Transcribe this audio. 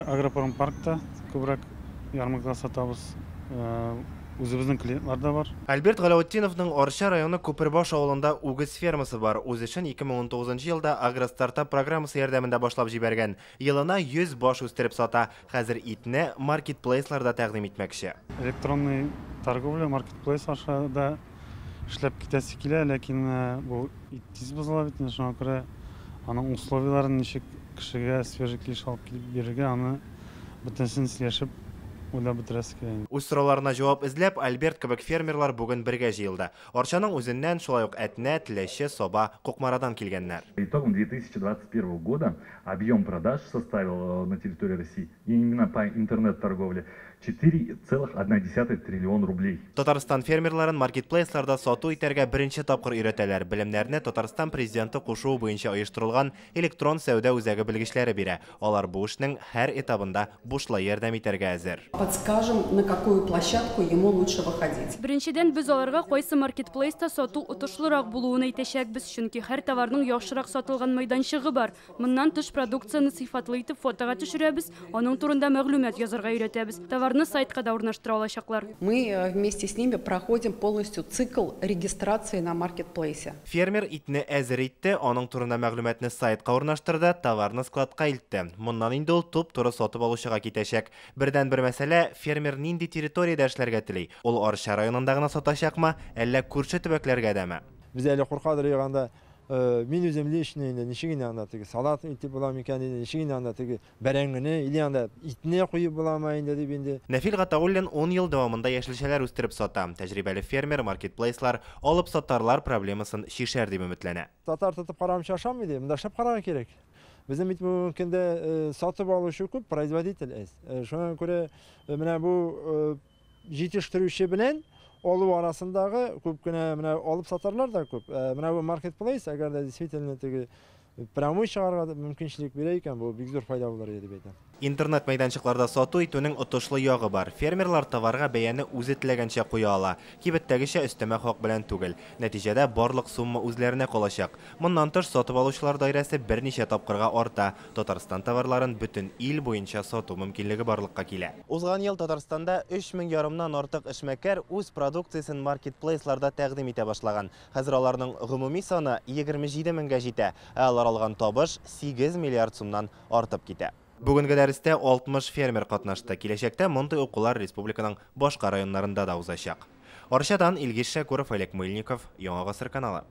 Агропромпаркта күбрәк ярмаркада сатабыз. Үзебезнең клиентлар да бар. Альберт Галәүтдиновның Арча районы Күпербаш авылында үгез фермасы бар. Үз эшен 2019 елда Агростартап программасы ярдәмендә башлап җибәргән. Елына 100 баш үстереп сата. Хәзер итне маркетплейсларда тәкъдим итмәкче. Электронный торговля, маркетплейс аша да эшләп китәсе килә, ләкин бу ит тиз бозыла бит, шуңа күрә аның условияләрен ничек кешегә свежий килеш алып килеп бирергә, аны бөтенесен сөйләшеп уйлап бетерәсе килә. Үз сорауларына җавап эзләп, Альберт кебек фермерлар бүген бергә җыелды. Арчаның үзеннән, шулай ук Әтнә, Теләче, Саба, Кукмарадан килгәннәр. По итогам 2021 года объем продаж составил на территории России именно по интернет-торговле 4,1 триллион рублей. Татарстан фермерларын маркетплейсларда сату итәргә беренче тапкыр өйрәтәләр. Белемнәрне Татарстан президенты кушуы буенча оештырылган электрон сәүдә үзәге белгечләре бирә. Алар бу эшнең һәр этабында бушлай ярдәм итәргә әзер. Подскажем, на какую площадку ему лучше выходить. Беренчедән, без аларга кайсы маркетплейста сату отышлырак булуын әйтәчәкбез, чөнки һәр товарның яхшырак сатылган мәйданчыгы бар. Моннан тыш продукцияне сыйфатлы итеп фотога төшерәбез, аның турында мәгълүмат язарга өйрәтәбез. Товарны сайтка да урнаштыра алачаклар. Мы вместе с ними проходим полностью цикл регистрации на маркетплейсе. Фермер итне әзер итте, аның турында мәгълүматны сайтка урнаштырды, товарны складка илтте. Моннан инде ул туп-туры сатып алучыга китәчәк. Бердән бер мәсьәлә, фермер нинди территориядә эшләргә тели? Ул Арча районында гына сатачакмы, әллә күрше төбәкләргә дәме? Без әле куркадыр яганда, мин үзем лично инде ничек инде анда теге салат итеп була микән инде, ничек инде анда теге бәрәңгене или анда итне куеп буламы инде дип инде. Нәфил Гатауллин 10 ел дәвамында яшелчәләр үстереп сата. Тәҗрибәле фермер маркетплейслар алып сатарлар проблемасын чишәр дип өметләнә. Татар тотып карамыйча ашамый ди, монда эшләп карарга кирәк. Безнең бит бүгенге көндә сатып алучы күп, производитель әз. Шуңа күрә менә бу җитештерүче белән алу арасындагы күп кенә менә алып сатарлар да күп. Менә бу маркетплейс, әгәр дә действительно теге прямой чыгарга мөмкинчелек бирә икән, бу бик зур файда булыр иде дип әйтәм. Интернет мәйданчыкларда сату итүнең отышлы ягы бар. Фермерлар товарга бәяне үзе теләгәнчә куя ала. Кибеттәгечә өстәмә хак белән түгел. Нәтиҗәдә барлык сумма үзләренә калачак. Моннан тыш сатып алучылар даирәсе берничә тапкырга арта. Татарстан товарларын бөтен ил буенча сату мөмкинлеге барлыкка килә. Узган ел Татарстанда өч мең ярымнан артык эшмәкәр үз продукциясен маркетплейсларда тәкъдим итә башлаган. Хәзер аларның гомуми саны 27 меңгә җитә. Ә алар алган табыш 8 миллиард сумнан артып китә. Бүгенге дәрестә 60 фермер катнашты. Киләчәктә мондый укулар республиканың башка районнарында да узачак. Арчадан Илгиз Шәкуров, Олег Мыльников, Яңа Гасыр каналы.